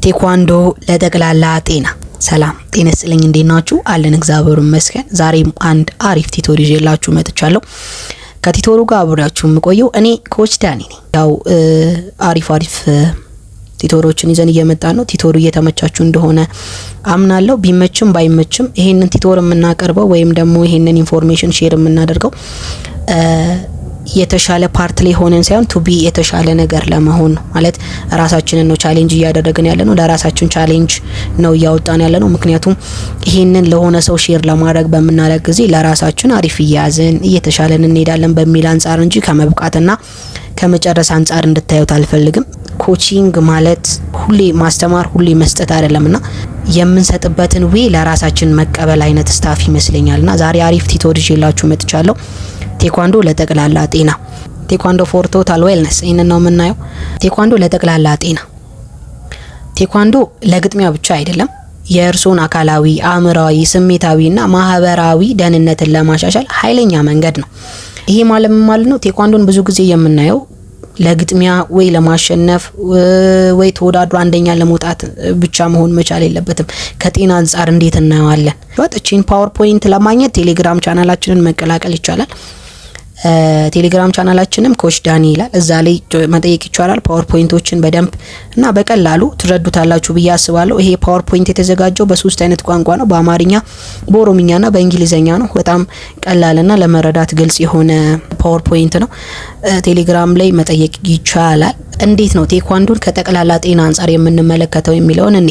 ቴኳንዶ ለጠቅላላ ጤና። ሰላም ጤና ይስጥልኝ፣ እንዴት ናችሁ? አለን እግዚአብሔር ይመስገን። ዛሬም አንድ አሪፍ tutorial ይዤላችሁ መጥቻለሁ። ከ tutorial ኡ ጋር አብሬያችሁ የምቆየው እኔ coach ዳኒ ነኝ። ያው አሪፍ አሪፍ tutorial ኦችን ይዘን እየመጣን ነው። tutorial ኡ እየተመቻችሁ እንደሆነ አምናለሁ። ቢመችም ባይመችም ይሄንን tutorial የምናቀርበው ወይም ደግሞ ይሄንን information share የምናደርገው የተሻለ part ላይ ሆነን ሳይሆን to be የተሻለ ነገር ለመሆን ነው። ማለት ራሳችንን ነው challenge እያደረግን ያለ ነው። ለራሳችን challenge ነው እያወጣን ያለ ነው። ምክንያቱም ይሄንን ለሆነ ሰው share ለማድረግ በምናደርግ ጊዜ ለራሳችን አሪፍ እያያዝን እየተሻለን እንሄዳለን በሚል አንጻር እንጂ ከመብቃትና ከመጨረስ አንጻር እንድታዩት አልፈልግም። Coaching ማለት ሁሌ ማስተማር፣ ሁሌ መስጠት አይደለምና የምንሰጥበትን way ለራሳችን መቀበል አይነት stuff ይመስለኛል። እና ዛሬ አሪፍ tutorial ይዤላችሁ መጥቻለሁ። ቴኳንዶ ለጠቅላላ ጤና፣ ቴኳንዶ for total wellness፣ ይህንን ነው የምናየው። ቴኳንዶ ለጠቅላላ ጤና። ቴኳንዶ ለግጥሚያ ብቻ አይደለም። የእርሶን አካላዊ፣ አእምራዊ፣ ስሜታዊ እና ማህበራዊ ደህንነትን ለማሻሻል ኃይለኛ መንገድ ነው። ይሄ ማለት ምን ማለት ነው? ቴኳንዶን ብዙ ጊዜ የምናየው ለግጥሚያ ወይ ለማሸነፍ ወይ ተወዳድሮ አንደኛ ለመውጣት ብቻ መሆን መቻል የለበትም። ከጤና አንጻር እንዴት እናየዋለን? እቺን PowerPoint ለማግኘት ቴሌግራም ቻናላችንን መቀላቀል ይቻላል። ቴሌግራም ቻናላችንም coach ዳኒ ይላል። እዛ ላይ መጠየቅ ይቻላል። PowerPoint ኦችን በደንብ እና በቀላሉ ትረዱታላችሁ ብዬ አስባለሁ። ይሄ PowerPoint የተዘጋጀው በሶስት አይነት ቋንቋ ነው። በአማርኛ፣ በኦሮምኛና በእንግሊዘኛ ነው። በጣም ቀላልና ለመረዳት ግልጽ የሆነ PowerPoint ነው። ቴሌግራም ላይ መጠየቅ ይቻላል። እንዴት ነው ቴኳንዶን ከጠቅላላ ጤና አንጻር የምንመለከተው የሚለውን እኔ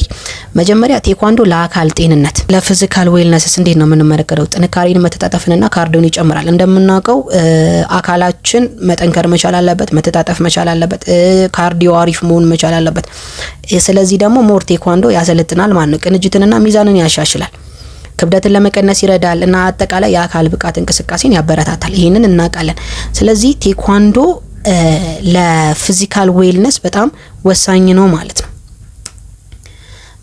መጀመሪያ ቴኳንዶ ለአካል ጤንነት፣ ለ physical wellness እንዴት ነው የምንመለከተው? ጥንካሬን፣ መተጣጠፍንና cardio ን ይጨምራል። እንደምናውቀው አካላችን መጠንከር መቻል አለበት፣ መተጣጠፍ መቻል አለበት፣ cardio አሪፍ መሆን መቻል አለበት። ስለዚህ ደግሞ more ቴኳንዶ ያሰለጥናል ማለት ነው። ቅንጅትንና ሚዛንን ያሻሽላል። ክብደትን ለመቀነስ ይረዳል እና አጠቃላይ የአካል ብቃት እንቅስቃሴን ያበረታታል። ይህንን እናውቃለን። ስለዚህ ቴኳንዶ ለ physical wellness በጣም ወሳኝ ነው ማለት ነው።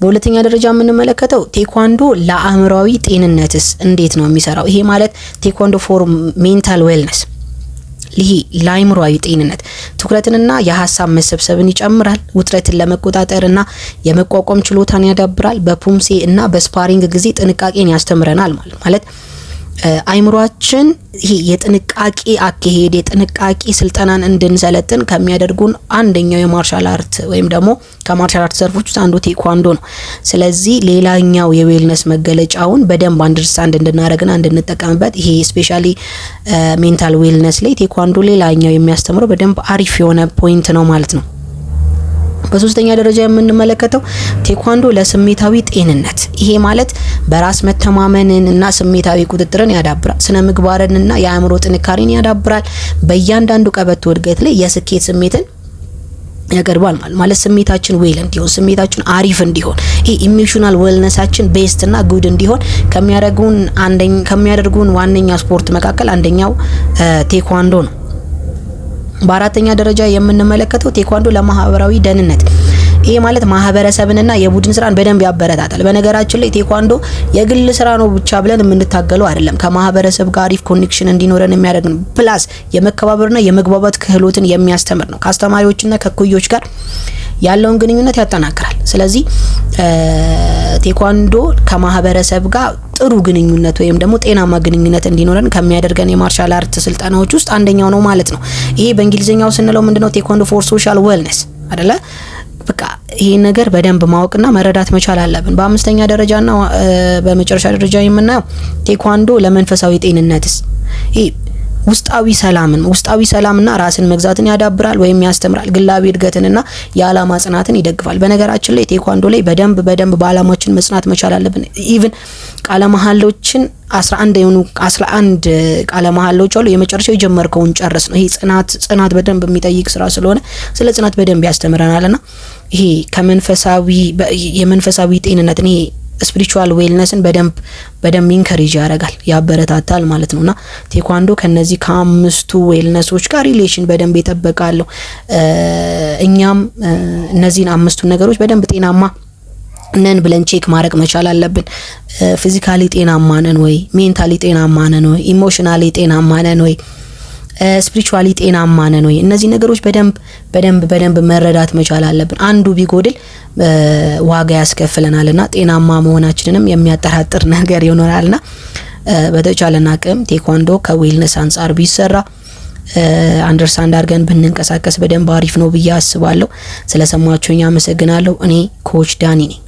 በሁለተኛ ደረጃ የምንመለከተው ቴኳንዶ ለአእምሯዊ ጤንነትስ እንዴት ነው የሚሰራው? ይሄ ማለት ቴኳንዶ for mental wellness፣ ይሄ ለአእምሯዊ ጤንነት ትኩረትንና የሀሳብ መሰብሰብን ይጨምራል። ውጥረትን ለመቆጣጠርና የመቋቋም ችሎታን ያዳብራል። በፑምሴ እና በ sparring ጊዜ ጥንቃቄን ያስተምረናል ማለት አይምሯችን ይሄ የጥንቃቄ አካሄድ፣ የጥንቃቄ ስልጠናን እንድንሰለጥን ከሚያደርጉን አንደኛው የ martial art ወይም ደግሞ ከ martial art ዘርፎች ውስጥ አንዱ ቴኳንዶ ነው። ስለዚህ ሌላኛው የ wellness መገለጫውን በደንብ understand እንድናደርግና እንድንጠቀምበት ይሄ especially mental wellness ላይ ቴኳንዶ ሌላኛው የሚያስተምረው በደንብ አሪፍ የሆነ point ነው ማለት ነው። በሶስተኛ ደረጃ የምንመለከተው ቴኳንዶ ለስሜታዊ ጤንነት፣ ይሄ ማለት በራስ መተማመንን እና ስሜታዊ ቁጥጥርን ያዳብራል። ስነ ምግባርንና የአእምሮ ጥንካሬን ያዳብራል። በእያንዳንዱ ቀበቶ እድገት ላይ የስኬት ስሜትን ያቀርባል ማለት ስሜታችን well እንዲሆን፣ ስሜታችን አሪፍ እንዲሆን፣ ይሄ emotional wellness ኣችን best እና good እንዲሆን ከሚያደርጉን ዋነኛ ስፖርት መካከል አንደኛው ቴኳንዶ ነው። በአራተኛ ደረጃ የምንመለከተው ቴኳንዶ ለማህበራዊ ደህንነት፣ ይሄ ማለት ማህበረሰብንና የቡድን ስራን በደንብ ያበረታታል። በነገራችን ላይ ቴኳንዶ የግል ስራ ነው ብቻ ብለን የምንታገለው አይደለም። ከማህበረሰብ ጋር አሪፍ connection እንዲኖረን የሚያደርግ ነው። Plus የመከባበርና የመግባባት ክህሎትን የሚያስተምር ነው። ከአስተማሪዎችና ከኩዮች ጋር ያለውን ግንኙነት ያጠናክራል። ስለዚህ ቴኳንዶ ከማህበረሰብ ጋር ጥሩ ግንኙነት ወይም ደግሞ ጤናማ ግንኙነት እንዲኖረን ከሚያደርገን የ martial art ስልጠናዎች ውስጥ አንደኛው ነው ማለት ነው። ይሄ በእንግሊዝኛው ስንለው ምንድነው? ቴኳንዶ for social wellness አይደለ? በቃ ይሄ ነገር በደንብ ማወቅና መረዳት መቻል አለብን። በአምስተኛ ደረጃና በመጨረሻ ደረጃ የምናየው ቴኳንዶ ለመንፈሳዊ ጤንነትስ፣ ይሄ ውስጣዊ ሰላምና ራስን መግዛትን ያዳብራል ወይም ያስተምራል። ግላዊ እድገትንና የዓላማ ጽናትን ይደግፋል። በነገራችን ላይ ቴኳንዶ ላይ በደንብ በደንብ በዓላማችን መጽናት መቻል አለብን። Even ቃለ መሀሎችን 11 የሆኑ 11 ቃለ መሀሎች አሉ። የመጨረሻው የጀመርከውን ጨርስ ነው። ይሄ ጽናት በደንብ የሚጠይቅ ስራ ስለሆነ ስለ ጽናት በደንብ ያስተምረናልና ይሄ ከመንፈሳዊ የመንፈሳዊ ጤንነትን፣ ይሄ spiritual wellness ን በደንብ በደንብ encourage ያደርጋል፣ ያበረታታል ማለት ነውና ቴኳንዶ ከነዚህ ከአምስቱ wellness ኦች ጋር relation በደንብ የጠበቃለሁ። እኛም እነዚህን አምስቱን ነገሮች በደንብ ጤናማ ነን ብለን check ማድረግ መቻል አለብን። Physically ጤናማ ነን ወይ? Mentally ጤናማ ነን ወይ? Emotionally ጤናማ ነን ወይ? Spiritually ጤናማ ነን ወይ? እነዚህ ነገሮች በደንብ በደንብ በደንብ መረዳት መቻል አለብን። አንዱ ቢጎድል ዋጋ ያስከፍለናልና ጤናማ መሆናችንንም የሚያጠራጥር ነገር ይኖራልና በተቻለን አቅም ቴኳንዶ ከ wellness አንጻር ቢሰራ፣ understand አድርገን ብንንቀሳቀስ በደንብ አሪፍ ነው ብዬ አስባለሁ። ስለሰማችሁኝ አመሰግናለሁ። እኔ coach ዳኒ ነኝ።